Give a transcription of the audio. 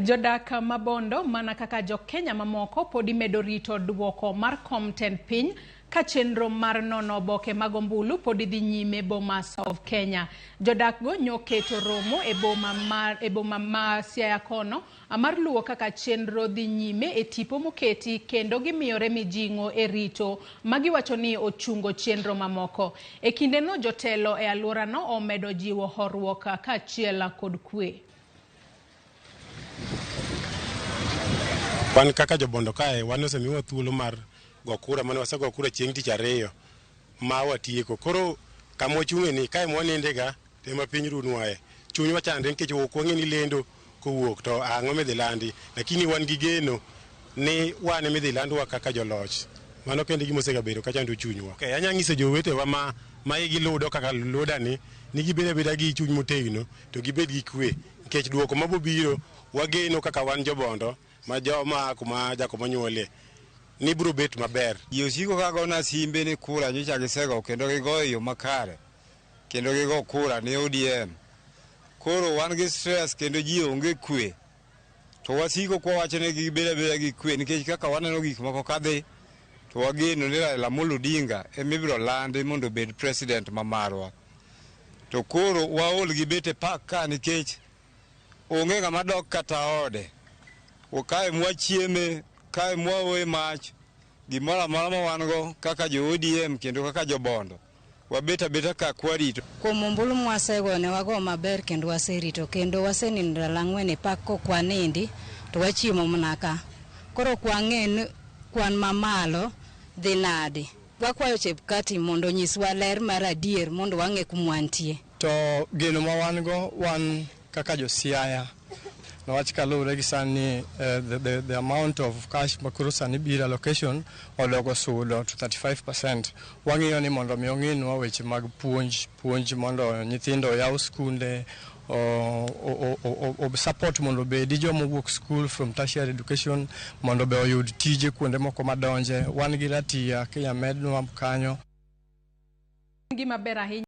Jodak ma Bondo mana kaka jo-Kenya mamoko podi medo rito duoko mar kom tend piny ka chenro mar nono oboke mag ombulu podi dhi nyime Bomas of Kenya. Jodak go nyoketo romo e boma ma, e boma ma Siaya kono mar luwo kaka chenro dhi nyime e tipo moketi kendo gimiyore mijing'o e rito ma giwacho ni ochungo chenro mamoko. E kindeno jotelo e alworano omedo jiwo horuok kaachiel kod kwe. Wan kaka jobondo kae wan osemiwa thuolo mar go kura mane wasego kura chieng' tich ariyo ma watieko. Koro kama wachung'e ni kae mwanindega ema piny runwae. Chunywa chandre nikech ok wang'e ni lendo kowuok to ang'o midhi landi, lakini wan gi geno ni wan ema idhi landwa kaka joloch. Mano kende gima osegabedo kachando chunywa. Okay, anya nyiso jowetewa ma igi ludo kaka luda ni ni gibed abeda gi chuny motegno to gibed gi kwe nikech duoko mabobiro wageno kaka wan jobondo ma joma kuma Jakobo onyuolie ni biro bet maber. Ji osiko ka gona simbe ni kura nyocha gisego kendo gigoyo e yo makare kendo gigo kura ne ODM. Koro wan gi stress kendo ji onge kwe. To wasiko kwa wacho ni gibed abeda gi kwe nikech kaka waneno gik moko kadhi to wageno ni Raila Amolo Odinga ema ibiro landi mondo obed president ma marwa. To koro waol gi bet e park ka nikech onge ng'ama dok kata ode. Kae mwachieme, kae mwaoe mach, gimoro amora ma wan go kaka jo ODM kendo kaka jobondo wabet abeta ka kwarito. Kuom ombulu mwasego ne wago maber kendo waserito kendo wasenindo ndalo ang'wen e park kok wanindi to wachiemo mana ka. Koro ok wang'e ni kwan mamalo dhi nadi. Wakwayo Chebukati mondo onyiswa ler mar adier mondo wang'e kuma wantie. To geno ma wan go wan kaka jo Siaya niwach kaluwore gi sani the amount of cash makoro sani biro allocation odogo sudo to 35%. Wang'iyo ni mondo mi ong'inwa weche mag puonj, puonj mondo nyithindo oyaw skunde, o support mondo obedi joma owuok school from tertiary education mondo be oyud tije kuonde moko madonje. Wan gi ratia kinya mednwa kanyo. Gima ber ahinya.